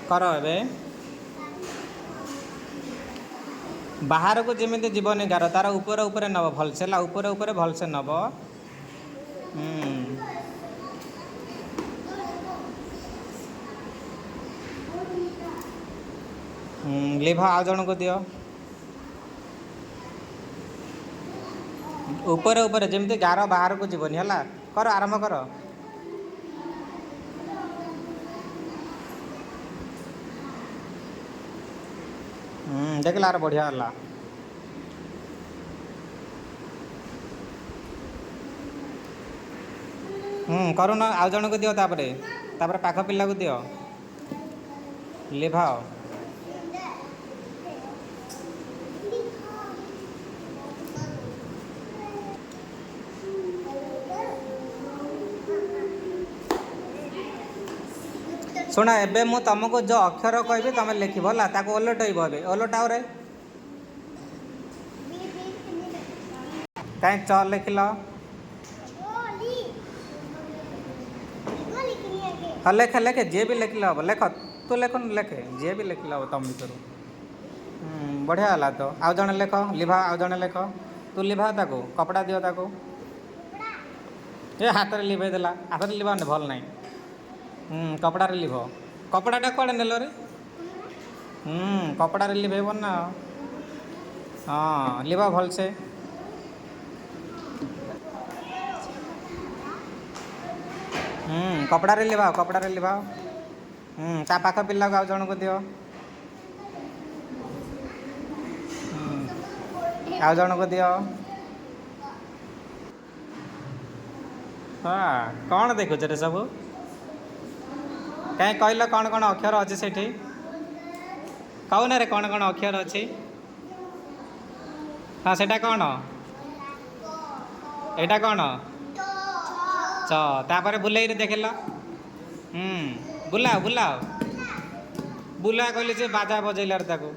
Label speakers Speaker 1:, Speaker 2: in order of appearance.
Speaker 1: କର ଏବେ। ବାହାରକୁ ଯେମିତି ଯିବନି ଗାର, ତାର ଉପରେ ଉପରେ ନେବ ଭଲସେ, ହେଲା? ଉପରେ ଉପରେ ଭଲସେ ନେବ। ଲିଭ, ଆଉ ଜଣକୁ ଦିଅ। ଉପରେ ଉପରେ, ଯେମିତି ଗାର ବାହାରକୁ ଯିବନି, ହେଲା? କର, ଆରମ୍ଭ କର। ଦେଖିଲା, ଆର ବଢ଼ିଆ ହେଲା। କରୁନ, ଆଉ ଜଣକୁ ଦିଅ। ତାପରେ ତାପରେ ପାଖ ପିଲାକୁ ଦିଅ, ଲିଭାଅ। ଶୁଣ, ଏବେ ମୁଁ ତମକୁ ଯେଉଁ ଅକ୍ଷର କହିବି, ତମେ ଲେଖିବ, ହେଲା? ତାକୁ ଓଲଟେଇବ ଏବେ। ଓଲଟାଓରେ। କାହିଁ ଚ ଲେଖିଲ? ହଁ, ଲେଖେ ଲେଖେ, ଯିଏ ବି ଲେଖିଲେ ହେବ, ଲେଖ। ତୁ ଲେଖୁନୁ? ଲେଖେ, ଯିଏ ବି ଲେଖିଲେ ହେବ ତମ ଭିତରୁ। ବଢ଼ିଆ ହେଲା ତ। ଆଉ ଜଣେ ଲେଖ, ଲିଭା। ଆଉ ଜଣେ ଲେଖ। ତୁ ଲିଭା ତାକୁ, କପଡ଼ା ଦିଅ ତାକୁ। ଏ ହାତରେ ଲିଭେଇ ଦେଲା। ହାତରେ ଲିଭାନି, ଭଲ ନାହିଁ। କପଡ଼ାରେ ଲିଭ। କପଡ଼ାଟା କୁଆଡ଼େ ନେଲ ରେ? କପଡ଼ାରେ ଲିଭେଇବ ନା। ହଁ, ଲିଭ ଭଲସେ। କପଡ଼ାରେ ଲିଭାଅ, କପଡ଼ାରେ ଲିଭାଅ। ତା ପାଖ ପିଲାକୁ ଆଉ ଜଣକୁ ଦିଅ। ଆଉ ଜଣକୁ ଦିଅ। ହଁ, କ'ଣ ଦେଖୁଛ ରେ ସବୁ? କାହିଁ କହିଲ, କ'ଣ କ'ଣ ଅକ୍ଷର ଅଛି ସେଠି? କହୁନାରେ, କ'ଣ କ'ଣ ଅକ୍ଷର ଅଛି? ହଁ, ସେଇଟା କ'ଣ? ଏଇଟା କ'ଣ? ଚ। ତାପରେ ବୁଲେଇରେ ଦେଖିଲ। ବୁଲାଅ ବୁଲାଅ, ବୁଲା କହିଲେ ସେ ବାଜା ବଜେଇଲାରେ ତାକୁ।